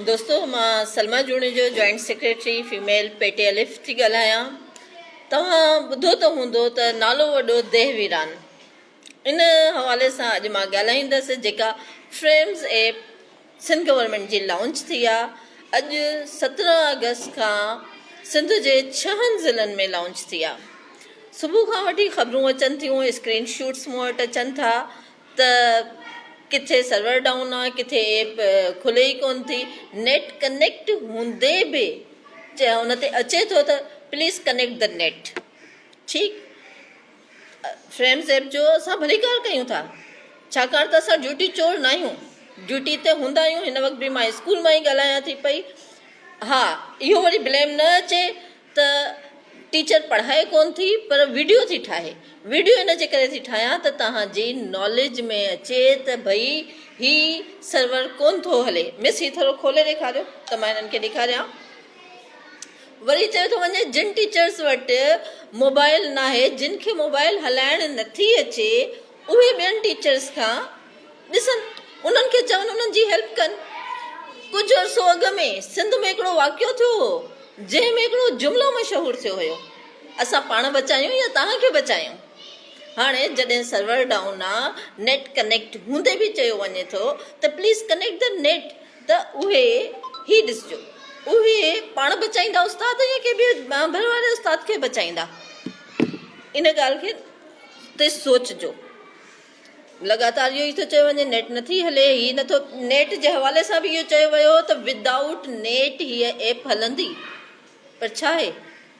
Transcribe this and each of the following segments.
دوستو مان Salma Junejo joint secretary female P T الف ٿي ڳالهايان توهان ٻڌو ته هوندو ته نالو وڏو ديهه ويران ان حوالي سان اڄ مان ڳالهائيندس جيڪا فريمز ايپ سنڌ گورنمينٽ جي لانچ ٿي آ اڄ 17 آگسٽ کان سنڌ جي ڇهن ضلعن ۾ لانچ ٿي آ صبح کان وٺي خبرون اچن ٿيون اسڪرين شوٽس مون وٽ اچن ٿا ته ڪٿي سرور ڊائون آ ڪٿي ايپ کلي ئي ڪون ٿي نيٽ ڪنيڪٽ هوندي به ان تي اچي ٿو ته پليز ڪنيڪٽ the net ٺيڪ فريمز ايپ جو اسان ڀليڪار ڪيون ٿا ڇاڪاڻ ته اسان ڊيوٽي چور نه آهيون ڊيوٽي تي هوندا آهيون هن وقت به مان اسڪول مان ئي ڳالهايان ٿي پئي ها اهو وري بليم نه اچي ته ٽيچر پڙهائي ڪون ٿي پر وڊيو ٿي ٺاهي وڊيو ان جي ڪري ٿي ٺاهيان ته توهان جي ناليج ۾ اچي ته ڀئي هي سرور ڪون ٿو هلي مس هي ٿورو کولي ڏيکاريو ته مان هنن کي ڏيکاريان وري چيو ٿو وڃي جن ٽيچرس وٽ موبائل ناهي جن کي موبائل هلائڻ نٿي اچي اهي ٻين ٽيچرس کان ڏسن انهن کي چون انهن جي هيلپ ڪن. ڪجهه عرصو اڳ ۾ سنڌ ۾ هڪڙو واقعو ٿيو هو جنهن ۾ هڪڙو جملو مشهور ٿيو هيو اسان پاڻ بچايون يا توهان کي بچايون. هاڻي جڏهن سرور ڊائون آ نيٽ ڪنيڪٽ هوندي به چيو وڃي ٿو ته پليز ڪنيڪٽ the net ته اهي هي ڏسجو اهي پاڻ بچائيندا استاد يا ڪنهن ٻئي ڀر واري استاد کي بچائيندا ان ڳالهه کي تي سوچجو. لڳاتار اهو ئي ٿو چيو وڃي نيٽ نٿي هلي هي نٿو نيٽ جي حوالي سان به اهو چيو ويو هو ته ودائوٽ نيٽ هيء ايپ هلندي پر ڇا آهي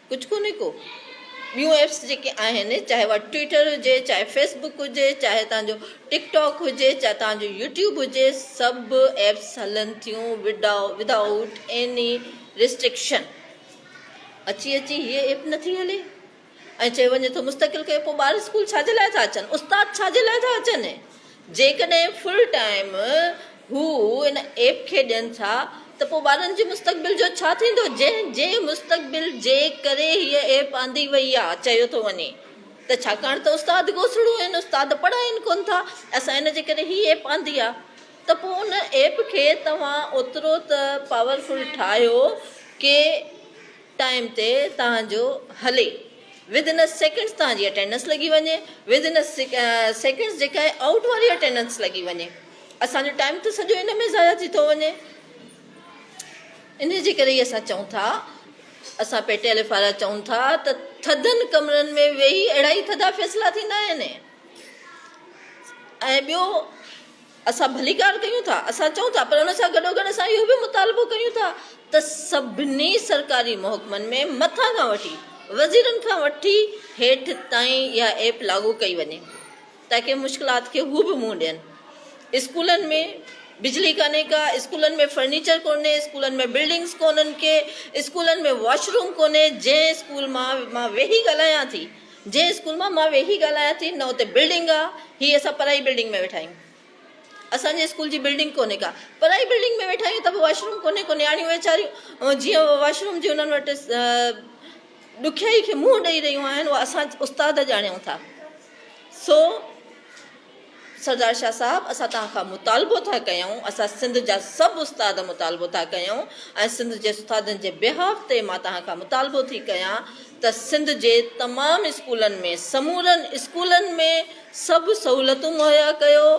ڪجهه ڪونهي ڪو ٻيون ايپس جيڪي آهن چاهي اها ٽوئٽر هجي چاهي فيس بڪ هجي چاهي تان جو ٽڪ ٽاڪ هجي چاهي تان جو يوٽيوب هجي سڀ ايپس هلن ٿيون ودائوٽ ايني ريسٽرڪشن اچي اچي هيء ايپ نٿي هلي ۽ چيو وڃي ٿو مستقل ڪيو پوء ٻار اسڪول ڇا جي لاء ٿا اچن استاد ڇا جي لاء ٿا اچن جيڪڏهن فل ٽائيم هو ان ايپ کي ڏين ٿا ته پوء ٻارن جي مستقبل جو ڇا ٿيندو جنهن جي مستقبل جي ڪري هيء ايپ آندي وئي آ چيو ٿو وڃي ته ڇاڪاڻ ته استاد گوسڙو آهن استاد پڙهائين ڪون ٿا اسان ان جي ڪري هي ايپ آندي آ ته پوء ان ايپ کي توهان اوترو ته پاورفل ٺاهيو ڪي ٽائيم تي توهان جو هلي ود ان سيڪنڊس توهان جي اٽينڊنس لڳي وڃي ود ان سيڪنڊس جيڪا آهي آئوٽ واري اٽينڊنس لڳي وڃي اسان جو ٽائيم ته سڄو ان ۾ ضايع ٿي ٿو وڃي ان جي ڪري ئي اسان چئون ٿا اسان پي ٽي الف وارا چئون ٿا ته ٿڌن ڪمرن ۾ ويهي اهڙا ئي ٿڌا فيصلا ٿيندا آهن ۽ ٻيو اسان ڀليڪار ڪيون ٿا، اسان چئون ٿا پر ان سان گڏوگڏ اسان اهو به مطالبو ڪيون ٿا ته سڀني سرڪاري محڪمن ۾ مٿان کان وٺي وزيرن کان وٺي هيٺ تائين اها ايپ لاڳو ڪئي وڃي تاڪه مشڪلات کي هو به منهن ڏين. اسڪولن ۾ بجلي ڪانهي ڪا، اسڪولن ۾ فرنيچر ڪونهي، اسڪولن ۾ بلڊنگس ڪونهن ڪي، اسڪولن ۾ واش روم ڪونهي، جنهن اسڪول مان مان ويهي ڳالهايان ٿي جنهن اسڪول مان مان ويهي ڳالهايان ٿي نه اتي بلڊنگ آ، هي اسان پرائي بلڊنگ ۾ ويٺا آهيون. اسان جي اسڪول جي بلڊنگ ڪونهي ڪا. پرائي بلڊنگ ۾ ويٺا آهيون ته به واش روم ڪونهي ڪو نياڻيون ويچاريون جيئن واش روم جي انهن وٽ ڏکيائي کي منهن ڏئي رهيون آهن اها اسان استاد ڄاڻيون ٿا. سو سردار شاهه صاحب اسان توهان کان مطالبو ٿا ڪيون، اسان سنڌ جا سڀ استاد مطالبو ٿا ڪيون ۽ سنڌ جي استادن جي بيهاف تي مان توهان کان مطالبو ٿي ڪيان ته سنڌ جي تمام اسڪولن ۾ سمورن اسڪولن ۾ سڀ سهولتون مهيا ڪيو،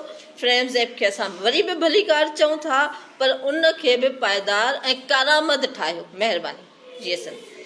فريمز ايپ کي اسان وري به ڀليڪار چئون ٿا پر ان کي به پائيدار ۽ ڪارآمد ٺاهيو، مهرباني. جيئي سنڌ.